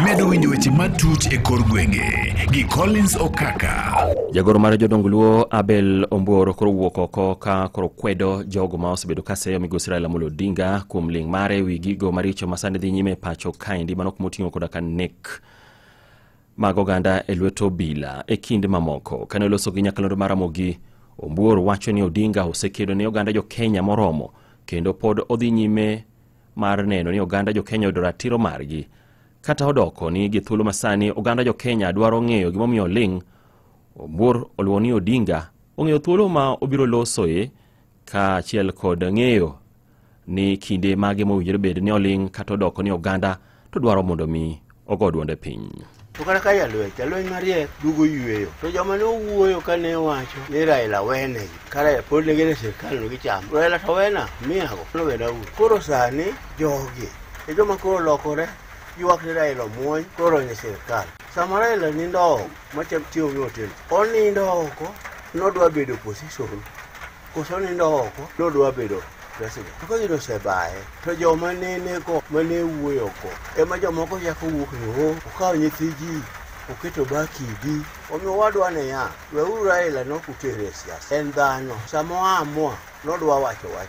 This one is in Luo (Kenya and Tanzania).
Imedo winjo weche matut e kor gwenge gi Collins Okaka. Jagoro mar jodong Luo Abel Ombuor koro wuok oko ka koro kwedo jogo ma osebedo ka seyo migosi Raila Amolo Odinga kuom ling' mare ewi gigo maricho ma sani dhi nyime e pacho kaendi mano kuma oting'o koda ka nek mag oganda e lwet obila e kind mamoko. Kane oloso gi nyakalondo mar Ramogi, Ombuor wacho ni Odinga osekedo ne oganda jo Kenya moromo kendo pod odhi nyime mar neno ni oganda jo Kenya oyudo ratiro margi. Kata odoko ni gi thuolo masani oganda jo Kenya dwaro ng'eyo gimomiyo oling', Ombuor oluwo ni Odinga ong'eyo thuolo ma obiro losoe kaachiel kod ng'eyo ni kinde mage mowinjore bed ni oling' kata odoko ni oganda to dwaro mondo mi ogo duonde piny. To kata ka jalweny, jalweny mariek duogo yueyo. To joma ne owuoyo kane wacho ni Raila wenegi, ka Raila pod ne gin e sirkal no gichamo. Raila to wena, miyago, nowena uru. Koro sani jogi e joma koro lokore ywak ni Raila omuony koro donjo e sirkal. Sama Raila nindo oko, macha tiyo gi otel, onindo oko nodwa bedo opposition, koso onindo oko nodwa bedo president. To ka gino osebaye, to joma nene go mane wuoyo go ema jomoko chako wuok ni o okawo nyithi ji oketo bakidi. Omiyo wadwa niya, weuru Raila nok utere e siasa. En dhano, sama oamua nodwa wacho wach.